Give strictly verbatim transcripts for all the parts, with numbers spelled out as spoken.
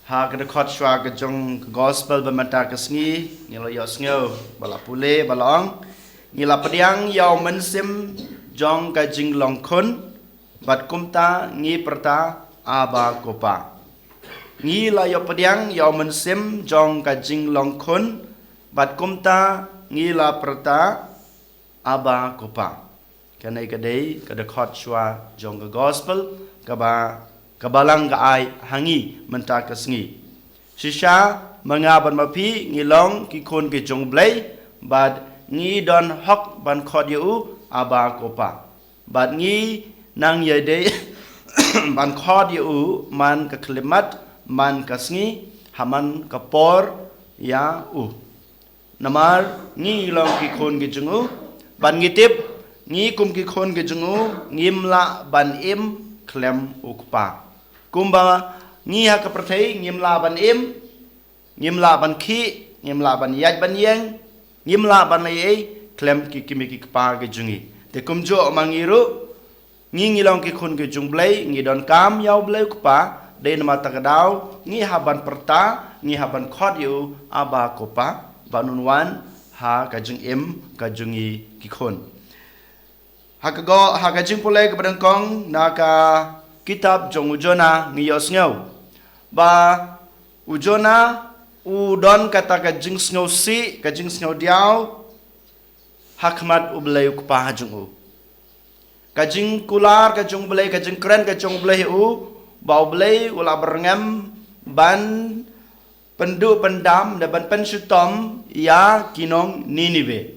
Ha ka dkhot shuwa ka jong ka gospel ba mynta ka sngi, ngi la ïohsngew, ba la pule, ba la ong. Ngi la pdiang ïa u mynsiem jong ka jinglong khun, bad kumta ngi pyrta Abba Ko Pa. Ngi la ïoh pdiang ïa u mynsiem jong ka jinglong khun, bad kumta ngi la pyrta Abba Ko Pa. Kane ka dei ka dkhot shuwa jong ka gospel, kaba, ka Balang ka ai ha ngi mynta ka sngi. Shisha, ma nga bad ma phi ngi long ki khun ki jong U Blei, bad ngi don hok ban khot ïa u Abba Ko Pa. Bad ngi nang ïai dei ban khot ïa u man ka khyllipmat, man ka sngi, ha man ka por ïa u. Namar ngi long ki khun ki jong u, bad ngi tip, ngi kum ki khun ki jong u, ngim lah ban im khlem u Kpa. Kumba ngi ha ka pyrthei, ngim lah ban im, ngim lah ban khih, ngim lah ban ïaid ban ïeng, ngim lah ban leh ei ei khlem ki kmie ki kpa ki jong ngi. Te kumjuh ma ngi ruh, ngi ngi long ki khun ki jong U Blei, ngi donkam ïa U Blei U Kpa, dei namar kata ka daw ngi hap ban pyrta, ngi hap ban khot ïa u Abba Ko Pa, ban un wan ha ka jingim ka jong ngi ki khun. Ha ka go, ha ka jingpule kaba nyngkong na ka kitab jong u Jonah ngi ïohsngew ba u Jonah u don kata ka jingsngewsih, ka jingsngewdiaw ha khmat U Blei U Kpa jong u. Ka jingkular ka jong U Blei, ka jingkren ka jong U Blei u, ba U Blei u la byrngem ban pynduh pyndam, da ban pynshitom ïa ki nong Ninive.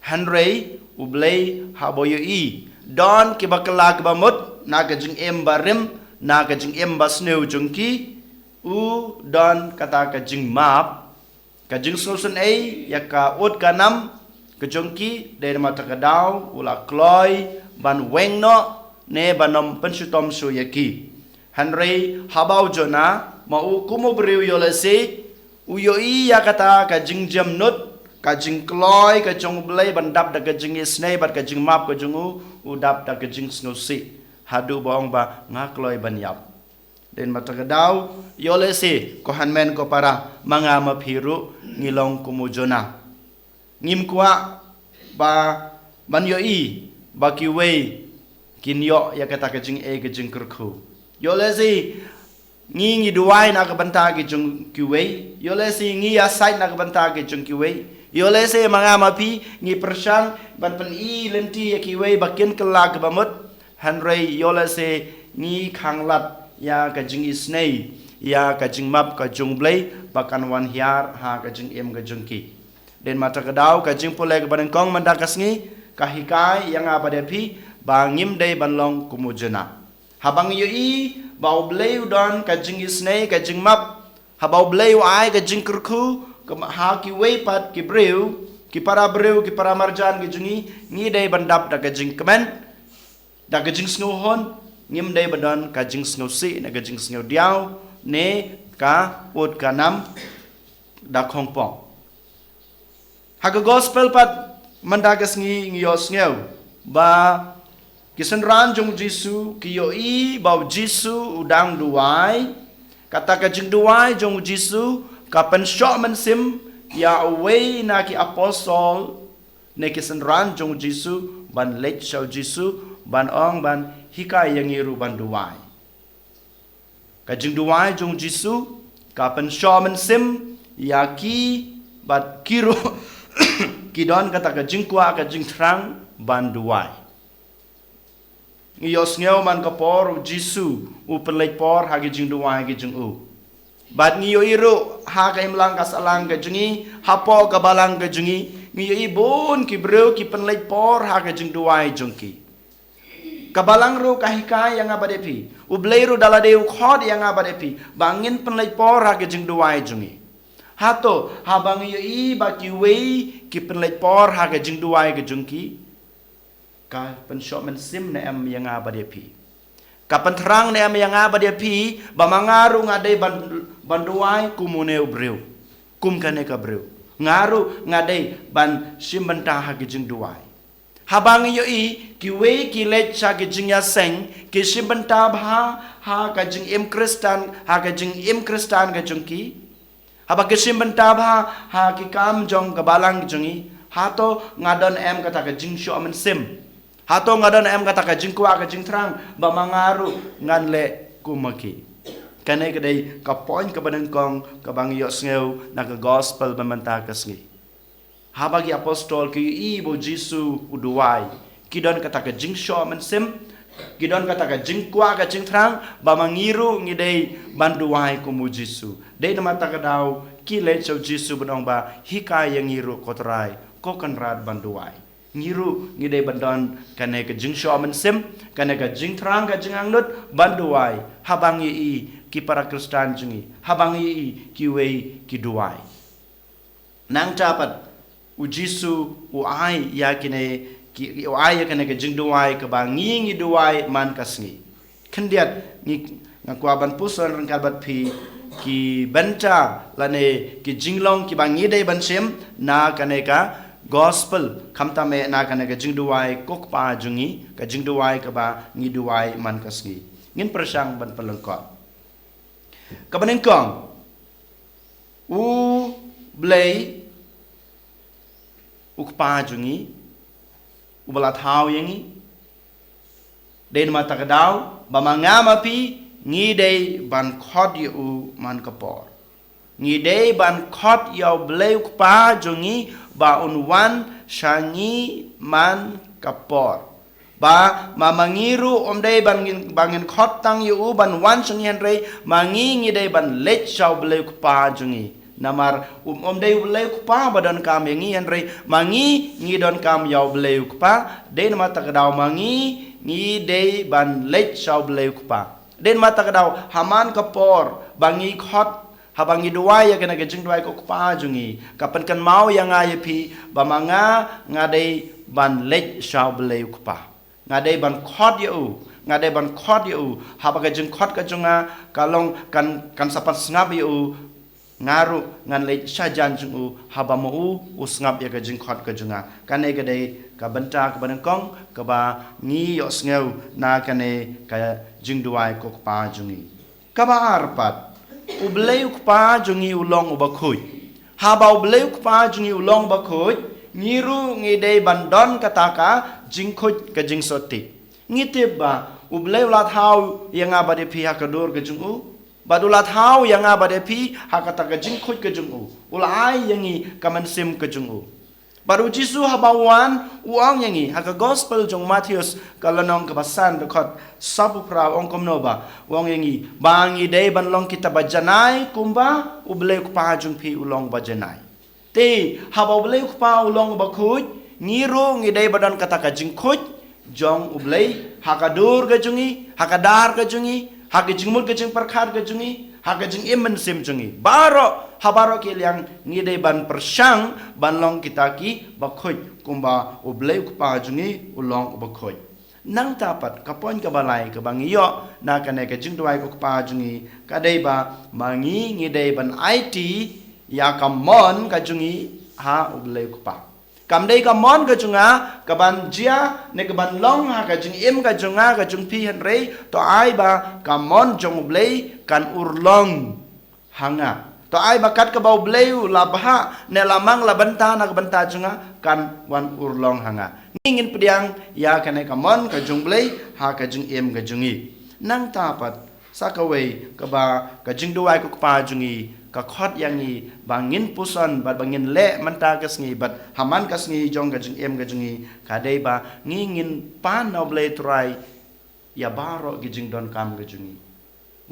Hynrei U Blei haba u ïohi don kiba kylla kiba mut na ka jingim barim, na ka jingim basniew jong ki, u don kata ka jingmap, ka jingsngewsynei ïa ka ut ka nam ka jong ki, dei namar kata ka daw u la kloi ban weng noh ne ban ym pynshitom shuh ïa ki. Hynrei haba u Jonah, ma u kum u briew ïohlehse, u ïohi ïa kata ka jingjemnud, ka jingkloi ka jong U Blei ban dap da ka jingisynei bad ka jingmap ka jong u, u dap da ka jingsngewsih. Haduh ba ong ba nga kloi ban ïap. Dei namar kata ka daw, ïohlehse, ko hynmen ko para, ma nga ma phi ruh ngi long kum u Jonah. Ngim kwah ba ban ïohi ba kiwei kin ïoh ïa kata ka jingeh ka jingkyrkhu. Ïohlehse ngi ngi duwai na ka bynta ki jong kiwei. Ïohlehse ngi ïasaid na ka bynta ki jong kiwei. Ïohlehse ma nga ma phi ngi pyrshang ban pyni lynti ïa kiwei ba kin kylla kiba mut. Hynrei ïohlehse ngi khanglad ïa ka jingisynei, ïa ka jingmap ka jong U Blei ba kan wan hiar ha ka jingim ka jong ki. Dei namar kata ka daw ka jingpule kaba nyngkong mynta ka sngi ka hikai ïa nga bad ïa phi ba ngim dei ban long kum u Jonah. Haba ngi ïohi ba U Blei u don ka jingisynei, ka jingmap, haba U Blei u ai ka jingkyrkhu ka, ha kiwei pat ki briew, ki para briew, ki para marjan ki jong ngi, ngi dei ban dap da ka jingkmen, da ka jingsngewhun, ngim dei ban don ka jingsngewsih ne ka jingsngewdiaw ne ka ut ka nam da khongpong. Ha ka gospel pat mynta ka sngi ngi ïohsngew ba ki synran jong u Jisu ki ïohi ba u Jisu u dang duwai. Kata ka jingduwai jong u Jisu ka pynshoh mynsiem ïa uwei na ki apostol ne ki synran jong u Jisu ban leit sha u Jisu ban ong ban hikai ïa ngi ruh ban duwai. Ka jingduwai jong u Jisu ka pynshoh mynsiem ïa ki bad ki ruh ki don kata ka jingkwah ka jingthrang ban duwai. Ngi ïohsngew man ka por u Jisu u pynleit por ha ki jingduwai ki jong u. Bad ngi ïohi ruh ha ka imlang ka sahlang ka jong ngi, hapoh ka balang ka jong ngi, ngi ïohi bun ki briew ki pynleit por ha ka jingduwai jong ki. Ka balang ruh ka hikai ïa nga bad ïa phi. U Blei ruh da lade u khot ïa nga bad ïa phi ba ngin pynleit por ha ka jingduwai jong ngi. Hato haba ngi ïohi ba kiwei ki pynleit por ha ka jingduwai ka jong ki, ka pynshoh mynsiem ne em ïa nga bad ïa phi? Ka pynthrang ne em ïa nga bad ïa phi ba ma nga ruh nga dei ban, ban duwai kum une u briew, kum kane ka briew? Nga ruh nga dei ban shim bynta ha ka jingduwai. Haba ngi ïohi kiwei ki leit sha ki jingïaseng, ki shim bynta bha ha ka jingim Khristan, ha ka jingim Khristan ka jong ki. Haba ki shim bynta bha ha ki kam jong ka balang jong ngi, hato nga don em kata ka jingshoh mynsiem? Hato nga don em kata ka jingkwah ka jingthrang ba ma nga ruh ngan leh kum ma ki? Kane ka dei ka point kaba nyngkong kaba ngi ïohsngew na ka gospel ba mynta ka sngi. Haba ki apostol ki ïohi ba u Jisu u duwai, ki don kata ka jingshoh mynsiem, ki don kata ka jingkwah ka jingthrang ba ma ngi ruh ngi dei ban duwai kum u Jisu. Dei namar kata ka daw ki leit sha u Jisu ban ong ba, hikai ïa ngi ruh ko Trai, ko Kynrad ban duwai. Ngi ruh ngi dei ban don kane ka jingshoh mynsiem, kane ka jingthrang ka jingangnud ban duwai. Haba ngi ïohi ki para Khristan jong ngi, haba ngi ïohi kiwei ki duwai. Nangta pat u Jisu u ai ïa kine ki, u ai ïa kane ka jingduwai kaba ngi ngi duwai man ka sngi. Khyndiat ngi, nga kwah ban puson ryngkat bad phi ki bynta lane ki jinglong kiba ngi dei ban shim na kane ka gospel, khamtam eh na kane ka jingduwai ko Kpa jong ngi, ka jingduwai kaba ngi duwai man ka sngi. Ngin pyrshang ban pynlyngkot. Kaba nyngkong, U Blei, U Kpa jong ngi, uba la thaw ïa ngi. Dei namar kata ka daw ba ma nga ma phi ngi dei ban khot ïa u man ka por. Ngi dei ban khot ïa U Blei U Kpa jong ngi ba un wan sha ngi man ka por. Ba ma ma ngi ruh ym dei ban ngin, ba ngin khot tang ïa u ban wan sha ngi, hynrei ma ngi ngi dei ban leit sha U Blei U Kpa jong ngi. Namar um, ym dei U Blei U Kpa ba donkam ïa ngi, hynrei ma ngi ngi donkam ïa U Blei U Kpa. Dei namar kata ka daw ma ngi ngi dei ban leit sha U Blei U Kpa. Dei namar kata ka daw ha man ka por ba ngi khot, haba ngi duwai ïa kane ka jingduwai ko Kpa jong ngi, ka pynkynmaw ïa nga ïa phi ba ma nga nga dei ban leit sha U Blei U Kpa. Nga dei ban khot ïa u, nga dei ban khot ïa u. Haba ka jingkhot ka jong nga ka long kan, kan sa pat sngap ïa u, nga ruh ngan leit sha jan jong u, haba ma u u sngap ïa ka jingkhot ka jong nga. Kane ka dei ka bynta kaba nyngkong kaba ngi ïohsngew na kane ka jingduwai ko Kpa jong ngi. Kaba ar pat, U Blei U Kpa jong ngi u long uba khuid. Haba U Blei U Kpa jong ngi u long uba khuid, ngi ruh ngi dei ban don kata ka jingkhuid ka jingsotti. Ngi tip ba U Blei u la thaw ïa nga bad ïa phi ha ka dur ka jong u, bad u la thaw ïa nga bad ïa phi ha kata ka jingkhuid ka jong u. U la ai ïa ngi ka mynsiem ka jong u. Bad u Jisu haba u wan, u ong ïa ngi ha ka gospel jong u Mathaios ka lynnong kaba san, dkhot sawphew phra, u ong kumno ba, u ong ïa ngi ba ngi dei ban long kita ba janai kumba U Blei U Kpa jong phi u long ba janai. Te haba U Blei U Kpa u long uba khuid, ngi ruh ngi dei ba don kata ka jingkhuid jong U Blei ha ka dur ka jong ngi, ha ka dar ka jong ngi, ha ka jingmut ka jingpyrkhat ka jong ngi, ha ka jingim mynsiem jong ngi. Baroh, ha baroh ki liang ngi dei ban pyrshang ban long kita kiba khuid kumba U Blei U Kpa jong ngi u long uba khuid. Nangta pat ka point kaba lai kaba ngi ïoh na kane ka jingduwai ko Kpa jong ngi ka dei ba ma ngi ngi dei ban aiti ïa ka mon ka jong ngi ha U Blei U Kpa. Kam dei ka mon ka jong nga kaban jia ne kaban long ha ka jingim ka jong nga ka jong phi, hynrei to ai ba ka mon jong U Blei kan urlong ha nga. To ai ba kat kaba U Blei u la bha ne la mang la bynta na ka bynta jong nga kan wan urlong ha nga. Ngi ngin pdiang ïa kane ka mon ka jong U Blei ha ka jingim ka jong ngi. Nangta pat sa kawei kaba ka jingduwai ko Kpa jong ngi ka khot ïa ngi ba ngin puson bad ba ngin leh mynta ka sngi bad ha man ka sngi jong ka jingim ka jong ngi, ka dei ba ngi ngin pan na U Blei Trai ïa baroh ki jingdonkam ka jong ngi.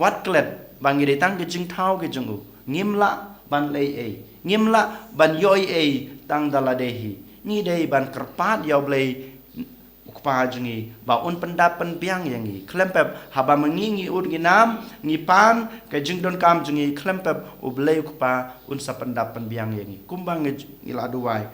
Wat klet ba ngi dei tang ki jingthaw ki jong u. Ngim lah ban leh ei ei, ngim lah ban ïoh ei ei tang da lade hi. Ngi dei ban kyrpad ïa U Blei U Kpa jong ngi ba un pyndap pynbiang ïa ngi khlem pep. Haba ma ngi ngi ud ngi nam ngi pan ka jingdonkam jong ngi khlem pep, U Blei U Kpa un sa pyndap pynbiang ïa ngi kumba ngi, ngi la duwai.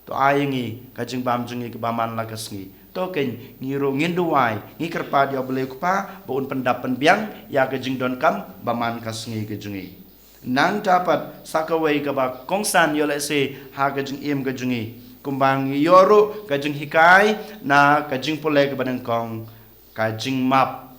To ai ïa ngi ka jingbam jong ngi kaba man la ka sngi. To keiñ ngi ruh ngin duwai, ngi kyrpad ïa U Blei U Kpa ba un pyndap pynbiang ïa ka jingdonkam ba man ka sngi ka jong ngi. Nangta pat sa kawei kaba kongsan ïoh lehse ha ka jingim ka jong ngi, Kumba ngi ïoh ruh ka jinghikai na ka jingpule kaba nyngkong, ka jingmap,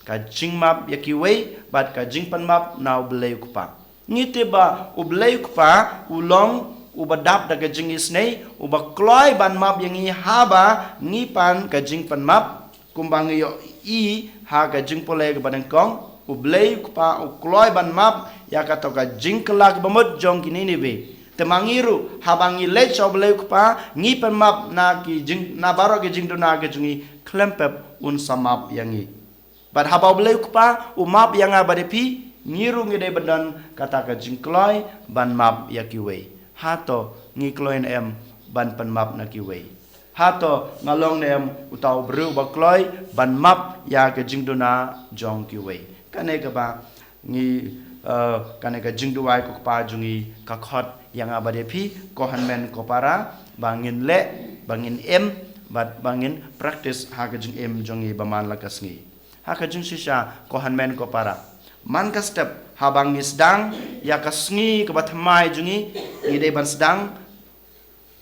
ka jingmap ïa kiwei bad ka jingpynmap na U Blei U Kpa. Ngi tip ba U Blei U Kpa u long uba dap da ka jingisynei, uba kloi ban map ïa ngi haba ngi pan ka jingpynmap. Kumba ngi ïohi ha ka jingpule kaba nyngkong, U Blei U Kpa u kloi ban map ïa kato ka jingkylla kaba mut jong ki Ninive. Te ma ngi ruh, haba ngi leit sha U Blei U Kpa, ngi pynmap na ki jing, na baroh ki jingduna ki jong ngi, khlem pep un sa map ïa ngi. Bad haba U Blei U Kpa u map ïa nga bad ïa phi, ngi ruh ngi dei ban don kata ka jingkloi ban map ïa kiwei. Hato ngi kloi ne em ban pynmap na kiwei? Hato nga long ne em uta u briew ba kloi ban map ïa ka jingduna jong kiwei? Kane kaba ngi, eh, kane ka jingduwai ko Kpa jong ngi ka khot ïa nga bad ïa phi, ko hynmen ko para, ba ngin leh, ba ngin im, bad ba ngin practice ha ka jingim jong ngi ba man la ka sngi. Ha ka jingshisha, ko hynmen ko para, man ka step haba ngi sdang ïa ka sngi kaba thymmai jong ngi, ngi dei ban sdang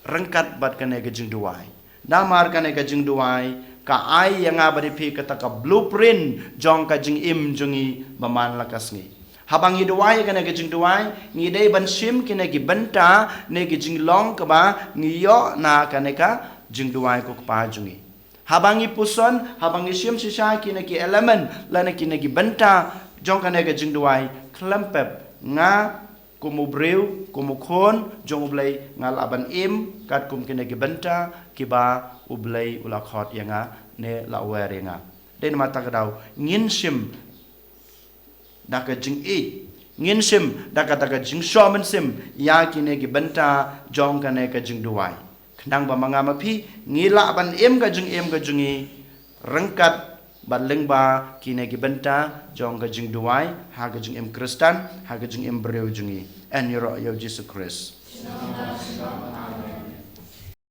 ryngkat bad kane ka jingduwai. Namar kane ka jingduwai ka ai ïa nga bad ïa phi kata ka blueprint jong ka jingim jong ngi ba man la ka sngi. Haba ngi duwai kane ka jingduwai, ngi dei ban shim kine ki bynta ne ki jinglong kaba ngi ïoh na kane ka jingduwai ko Kpa jong ngi. Haba ngi puson, haba ngi shim shisha kine ki element lane kine ki bynta jong kane ka jingduwai, khlem pep nga kum u briew, kum u khun jong U Blei, nga lah ban im katkum kine ki bynta kiba U Blei u la khot ïa nga ne la wer ïa nga. Dei namar kata ka daw ngin shim da ka jingïeit, ngin shim da kata ka jingshong mynsiem ïa kine ki bynta jong kane ka jingduwai, khnang ba ma nga ma phi ngi lah ban im ka jingim ka jong ngi ryngkat bad lyngba kine ki bynta jong ka jingduwai ha ka jingim Khristan, ha ka jingim briew jong ngi. Yn ïaroh ïa U Jisu Khrist.